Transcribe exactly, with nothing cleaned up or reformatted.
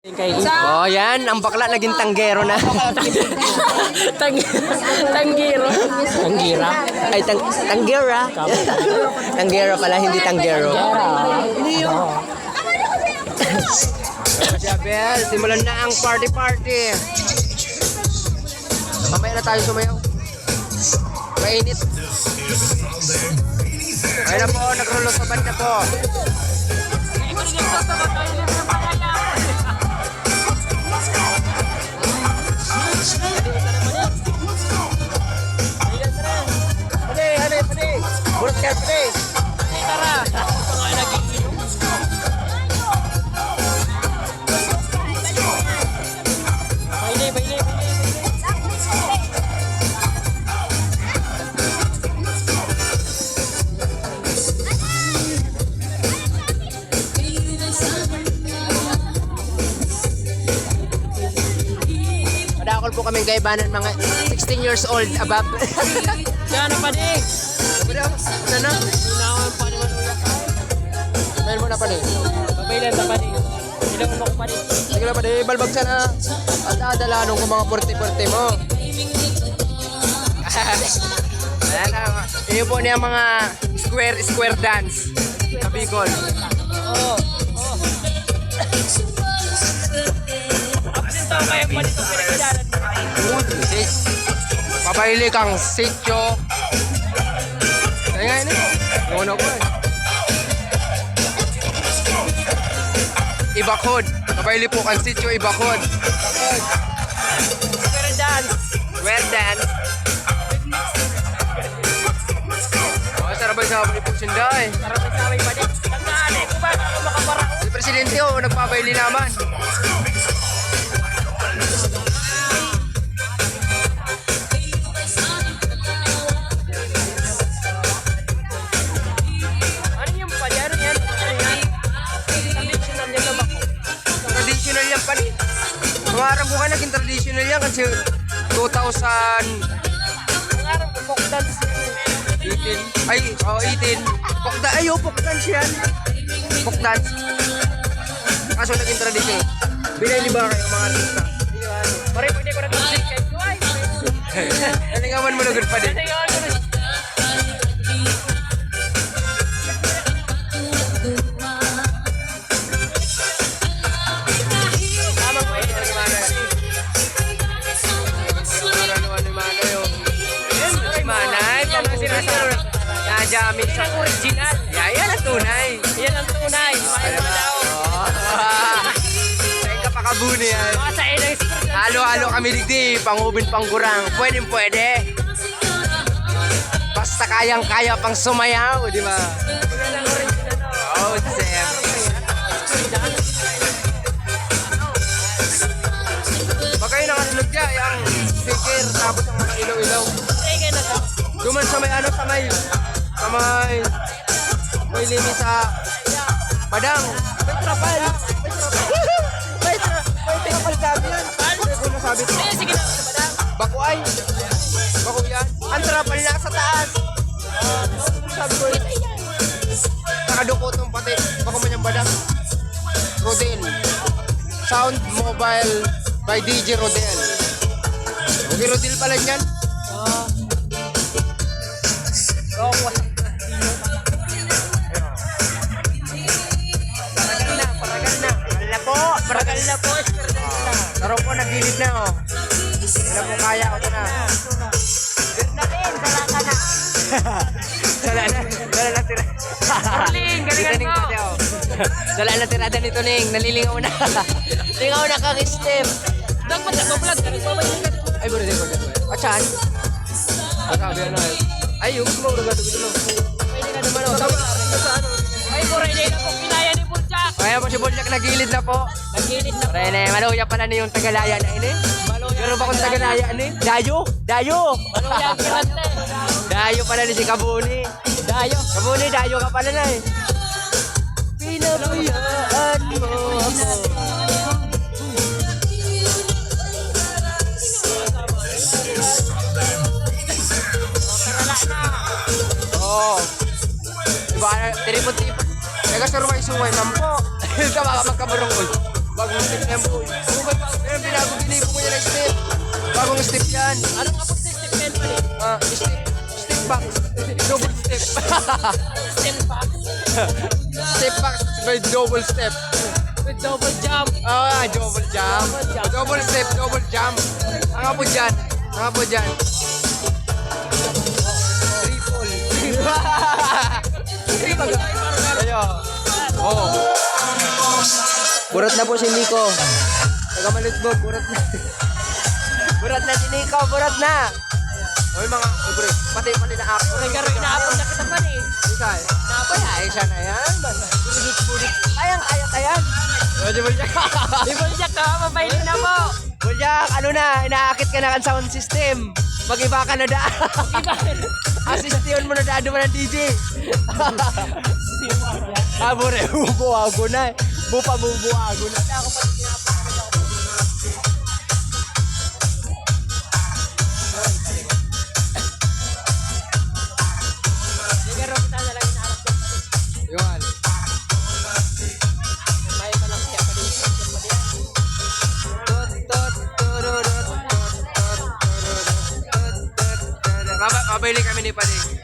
Oh, yan. Ang bakla naging tanggero na. Tang-, tanggero. Tanggira. Ay, tang-, tanggera. Tanggera pala, hindi tanggero. Tanggera. Si Abel, simulan na ang party-party. Mamaya na tayo sumayaw. Mainit. Ayun na po, nagrulusoban na po. Pade, pade, pade. Bulot ka, pade. Tara. Madakol po kaming kaibanan, mga sixteen years old above. Diyan na, padi. Ano? Unawan pa naman, uya. Mail mo na, padi. Babay lang sa padi. Ilong mo, padi. Sige lang, padi. Balbag sana. At adalanon ko mga forty forty mo. Ayan na. Iyo po niya mga square, square dance. Sa Bicol. Oo. Oo. Absent ako kaya pwede itong pinagkilala niyo. Yun, sis. Pabaili kang sityo. Kaya nga yun eh. Nono ko eh. Ibakod. Pabaili po kang sityo Ibakod. Square dance. Square dance. Oh, sarabay sa mga ipon sinda eh. Sarabay sa mga ipon. Tandaan eh, kung paano ako makapara-, si Presidente, oh, nagpapaili naman. Ano yung padi? Ano yan? Ano yan? Traditional yan naman. Traditional yan, padi. Pangarap ko nga naging traditional yan kasi two thousand, Pangarap ko, folk dance. Eighteen. Ay, oh, eighteen. Folk da-, ay, oh, folk dance yan. Folk dance. Kaso naging traditional. Binayli ba kayo, mga artista? Pare, pwede ko na ito. Nalingawan mo na gud, padi. Nalingawan ko na. Tamang pwede na si Manay. Ano, ano, ano, Manay, oh. Yan, si Manay, pang sinasabi. Nadya kami sa original. Yan, yan ang tunay. Yan ang tunay. Manay, Manay. Oh. Sa inyong pakabuni yan. Mga sa ilang sport. Halo-halo kami digdi, pangubin, panggurang. Pwedeng pwede. Basta kayang-kaya pang sumayaw, di ba? Oh, Sam. Bagay na nga nilagya, yung speaker, tapos ang mga ilaw-ilaw. Duman sa may ano, sa may, sa may, may limi sa Badang. May trapal. May trapal. May tra-, may trapal sabi yan. Ano ko nasabi to? Sige, sige na, sa Badang. Bako ay. Bako yan. Ang trapal na sa taas. Sabi ko, nakadukot ng pati. Bako man yung Badang. Rodel. Sound Mobile by D J Rodel. Okay, Rodel pala niyan. Ah. Wrong one. Paragal na, paragal na. Paragal na po, paragal na po, paragal na. Pero po, nagilid na, oh. Wala po kaya, ito na. Bernalin, wala ka na. Wala na, wala na tira. Orling, galingan mo. Dito, Ning, pati, oh. Wala na tirada nito, Ning. Nalilingaw na. Lingaw na kang step. Dapat nagbablog ka, nagbabalik ka. Ay, bro, di ko, di ko. At saan? Ang sabi, ano, eh. Ay, yung gusto mo, gusto mo. Pwede ka naman, oh. Sabi, sa ano? Ay, bro, hindi na po. Kinaya ni Bulchak. Kaya po si Bulchak, nagilid na po. Nagilid na po. Pre, ne, maluya pala ni yung Tagalaya na ini. Maluya. Pero bakong Tagalaya ni? Dayo, dayo. Maluya ang kirante. Dayo pala ni si Kabuni. Dayo. Kabuni, dayo ka pala na eh. Pinabayaan mo ako. Oo. Diba, tiripon-tipon. Taga suruway-suway man po. Sa mga magkabarangay. Bagong step na yan, boy. Ano ba yung bagong step? Binago, ginibo ko yan ang step. Bagong step yan. Anong abot sa step na yan, pare? Ah, step. Step back. Double step. Step back. Step back with double step. With double jump. Ah, double jump. Double jump. Double step, double jump. Ang apo dyan. Ang apo dyan. Triple. Triple. Ayo. Oh. Burat na po si Nico. Taga Malutbog, burat na. Burat na si Nico, burat na. Oy, mga, oy, pre, pati pa nila ako. Oy, garo, inaapon na kita man eh. Ikaw? Inaapon na. Ay, siya na yan. Bulit-bulit. Kayang-kaya ka yan. Pwede mo siya. Di ba siya ka? Mapahiling na po. Bulyak, ano na, inaakit ka na kan sound system. Mag-iba ka na da. Mag-iba. Asistion mo na da, duman ang D J. Ah, bure, bubuhago na eh. Bupa, bubuhago na. Pero kita na lang inaarap ko. Yun. May pa lang siya pa din. Tot, tot, tururut, tot, tot, tururut, tot, tot, tururut. Maba-, mabili kami ni Pading.